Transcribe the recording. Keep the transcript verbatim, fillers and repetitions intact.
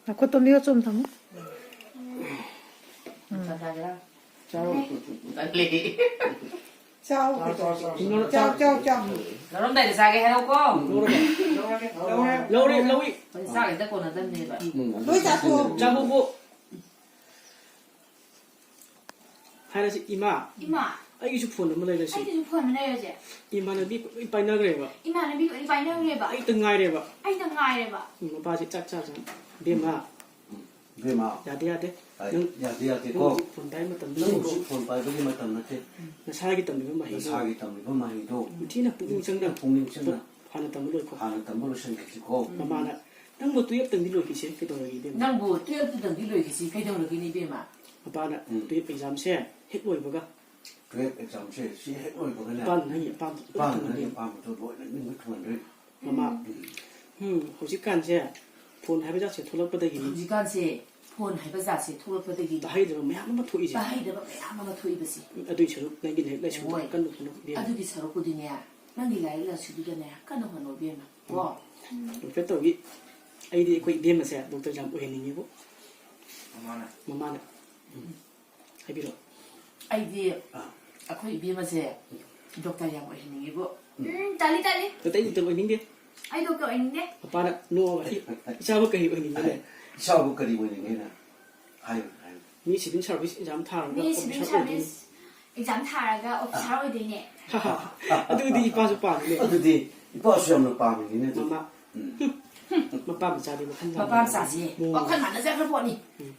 ꯅꯈꯨꯠꯇꯣ ꯃꯤꯌꯣꯠ ꯆꯨꯝ ꯊꯝꯃꯨ꯫ ꯆꯥꯎ꯫ ꯆꯥꯎ꯫ ꯆꯥꯎ, ꯆꯥꯎ, ꯆꯥꯎ꯫ ꯆꯥꯎ, ꯆꯥꯎ, ꯆꯥꯎ꯫ ꯂꯧꯔꯝꯗꯥꯏꯗ ꯆꯥꯒꯦ ꯍꯥꯏꯔꯛꯎꯀꯣ꯫ ꯂꯧꯔꯦ, ꯂꯧꯔꯦ꯫ ꯆꯥꯛ ꯍꯦꯛꯇ ꯀꯣꯟꯅꯗꯕꯅꯦꯕ꯫ ꯎꯝ, ꯂꯣꯏ ꯆꯥꯊꯣꯛꯑꯣ꯫ ꯆꯥꯕꯕꯨ꯫ ꯍꯥꯏꯔꯁꯤ, "ꯏꯃꯥ, ꯏꯃꯥ, ꯑꯩꯒꯤꯁꯨ ꯐꯣꯟ ꯑꯃ ꯂꯩꯔꯁꯤ꯫ ꯑꯩꯒꯤꯁꯨ ꯐꯣꯟ ꯑꯃ ꯂꯩꯔꯁꯦ꯫ ꯏꯃꯥꯟꯅꯕꯤ ꯂꯣꯏ ꯄꯥꯏꯅꯈ꯭ꯔꯦꯕ꯫ ꯏꯃꯥꯟꯅꯕꯤ ꯂꯣꯏ ꯄꯥꯏꯅꯈ꯭ꯔꯦꯕ꯫ ꯑꯩ ꯈꯛꯇ ꯉꯥꯏꯔꯦꯕ꯫" ꯑꯩ ꯈꯛꯇ ꯉꯥꯏꯔꯦꯕ꯫ ꯎꯝ, ꯃꯄꯥꯁꯤ ꯆꯥꯛ ꯆꯥꯁꯤ꯫ "ꯏꯕꯦꯝꯃ, ꯏꯕꯦꯝꯃ, ꯌꯥꯗꯦ, ꯌꯥꯗꯦ꯫ ꯑꯩ ꯅꯪ, ꯌꯥꯗꯦ, ꯌꯥꯗꯦꯀꯣ꯫ ꯅꯪ ꯍꯧꯖꯤꯛ ꯐꯣꯟ ꯄꯥꯏꯕ ꯃꯇꯝ ꯅꯪ ꯅꯠꯇꯦꯀꯣ꯫ ꯍꯧꯖꯤꯛ ꯐꯣꯟ ꯄꯥꯏꯕꯒꯤ ꯃꯇꯝ ꯅꯠꯇꯦ꯫ ꯅꯁꯥꯒꯤ ꯇꯝꯂꯤꯕ ꯃꯍꯩꯗꯣ, ꯅꯁꯥꯒꯤ ꯇꯝꯂꯤꯕ ꯃꯍꯩꯗꯣ ꯅꯤꯡꯊꯤꯅ ꯄꯨꯛꯅꯤꯡ ꯆꯪꯅ ꯄꯨꯛꯅꯤꯡ ꯆꯪꯅ ꯍꯥꯟꯅ ꯇꯝꯕ ꯂꯣꯏꯈꯣ꯫" ꯍꯥꯟꯅ ꯇꯝꯕ ꯂꯣꯏꯁꯤꯟꯈꯤꯁꯤꯀꯣ꯫ ꯃꯃꯥꯅ, "ꯅꯪꯕꯨ ꯇꯨꯌꯦꯞꯇꯪꯗꯤ ꯂꯣꯏꯈꯤꯁꯦ, ꯀꯩꯗꯧꯔꯒꯦ ꯏꯕꯦꯝꯃ?" ꯅꯪꯕꯨ ꯇꯨꯌꯦꯞꯇꯨꯗꯪꯗꯤ ꯂꯣꯏꯈꯤꯁꯤ, ꯀꯩꯗꯧꯔꯒꯦꯅꯦ ꯏꯕꯦꯝꯃ? ꯃꯄꯥꯅ, ꯎꯝ꯫ "ꯇꯨꯌꯦꯞ ꯑꯦꯛꯖꯥꯝꯁꯦ ꯍꯦꯛ ꯂꯣꯏꯕꯒ" ꯇꯨꯌꯦꯞ ꯑꯦꯛꯖꯥꯝꯁꯦ ꯁꯤ ꯍꯦꯛ ꯂꯣꯏꯕꯒꯅꯦ, ꯃꯄꯥꯅ ꯅꯪꯒꯤ ꯑꯄꯥꯝꯕ ꯂꯣꯏ ꯃꯄꯥꯅ ꯅꯪꯒꯤ ꯊꯨꯡꯍꯟꯗꯣꯏꯅꯤ꯫ ꯑꯄꯥꯝꯕꯗꯣ ꯂꯣꯏꯅ ꯅꯤꯡꯕ ꯊꯨꯡꯍꯟꯗꯣꯏꯅꯤ꯫ ꯃꯃꯥ, ꯎꯝ꯫ ꯎꯝ, ꯍꯧꯖꯤꯛꯀꯥꯟꯁꯦ ꯐꯣꯟ ꯍꯥꯏꯕ ꯖꯥꯠꯁꯦ ꯊꯣꯛꯂꯛꯄꯗꯒꯤꯅꯤ꯫ ꯍꯧꯖꯤꯛꯀꯥꯟꯁꯦ ꯐꯣꯟ ꯍꯥꯏꯕ ꯖꯥꯠꯁꯦ ꯊꯣꯛꯂꯛꯄꯗꯒꯤ ꯇꯥꯍꯩꯗꯕ ꯃꯌꯥꯝ ꯑꯃ ꯊꯣꯛꯏꯁꯦ꯫ ꯇꯥꯍꯩꯗꯕ ꯃꯌꯥꯝ ꯑꯃ ꯊꯣꯛꯏꯕꯁꯦ꯫ ꯑꯗꯨꯏ ꯁꯔꯨꯛ ꯅꯪꯒꯤ ꯂꯥꯏꯔꯤꯛ ꯂꯥꯏꯁꯨꯗꯣ ꯍꯣꯏ꯫ ꯀꯟꯅ ꯍꯣꯠꯅꯧ ꯏꯕꯦꯝꯃ꯫ ꯑꯗꯨꯒꯤ ꯁꯔꯨꯛꯄꯨꯗꯤꯅꯦ, ꯅꯪꯒꯤ ꯂꯥꯏꯔꯤꯛ ꯂꯥꯏꯁꯨꯗꯨꯗꯅꯦ ꯀꯟꯅ ꯍꯣꯠꯅꯧ ꯏꯕꯦꯝꯃ꯫ ꯀꯣ? ꯎꯝ꯫ ꯗꯣꯛꯇꯔ ꯇꯧꯕꯤ, ꯑꯩꯗꯤ ꯑꯩꯈꯣꯏ ꯏꯕꯦꯝꯃꯁꯦ ꯗꯣꯛꯇꯔ ꯌꯥꯝ ꯑꯣꯏꯍꯟꯅꯤꯡꯉꯤꯕꯨ꯫ ꯃꯃꯥꯅ? ꯃꯃꯥꯅ꯫ ꯎꯝ꯫ ꯍꯥꯏꯕꯤꯔꯛꯑꯣ꯫ ꯑꯩꯗꯤ ꯑꯥ꯫ ꯑꯩꯈꯣꯏ ꯏꯕꯦꯝꯃꯁꯦ ꯗꯣꯛꯇꯔ ꯌꯥꯝ ꯑꯣꯏꯍꯟꯅꯤꯡꯉꯤꯕꯣ꯫ ꯎꯝ꯫ ꯎꯝ, ꯇꯜꯂꯤ, ꯇꯜꯂꯤ꯫ ꯗꯣꯛꯇꯔ, ꯑꯩ ꯗꯣꯛꯇꯔ ꯑꯣꯏꯅꯤꯡꯗꯦ꯫ ꯑꯩ ꯗꯣꯛꯇꯔ ꯑꯣꯏꯅꯤꯡꯗꯦ꯫ ꯃꯄꯥꯅ ꯅꯣꯛꯑꯒ, "ꯑꯩ ꯏꯆꯥꯕꯨ ꯀꯔꯤ ꯑꯣꯏꯅꯤꯡꯒꯦꯅꯦ?" ꯏꯆꯥꯕꯨ ꯀꯔꯤ ꯑꯣꯏꯅꯤꯡꯒꯦꯅ? ꯍꯥꯏꯌꯨ, ꯍꯥꯏꯌꯨ꯫ "ꯃꯤ ꯁꯤꯚꯤꯜ ꯁꯥꯔꯚꯤꯁ ꯑꯦꯛꯖꯥꯝ ꯊꯥꯔꯒ ꯃꯤ ꯑꯣꯐꯤꯁꯥꯔ ꯁꯤꯚꯤꯜ ꯑꯣꯏꯗꯣꯏꯅꯤ꯫" ꯁꯥꯔꯚꯤꯁ ꯑꯦꯛꯖꯥꯝ ꯊꯥꯔꯒ ꯑꯣꯐꯤꯁꯥꯔ ꯑꯣꯏꯗꯣꯏꯅꯦ꯫ ꯑꯗꯨꯗꯤ ꯏꯄꯥꯁꯨ ꯄꯥꯝꯃꯤꯅꯦ꯫ ꯑꯗꯨꯗꯤ ꯏꯄꯥꯁꯨ ꯌꯥꯝꯅ ꯄꯥꯝꯃꯤꯅꯤꯅꯦ ꯑꯗꯨꯗꯤ꯫ ꯃꯃꯥ꯫ ꯎꯝ꯫ ꯃꯄꯥ ꯃꯆꯥꯗꯤ ꯋꯥꯈꯜ ꯃꯄꯥ ꯃꯥꯟꯅꯗꯦ꯫ ꯃꯆꯥꯁꯦ ꯃꯑꯣꯡ ꯋꯥꯈꯜ ꯃꯥꯟꯅꯖꯈ꯭ꯔ ꯄꯣꯠꯅꯤ꯫ ꯎꯝ꯫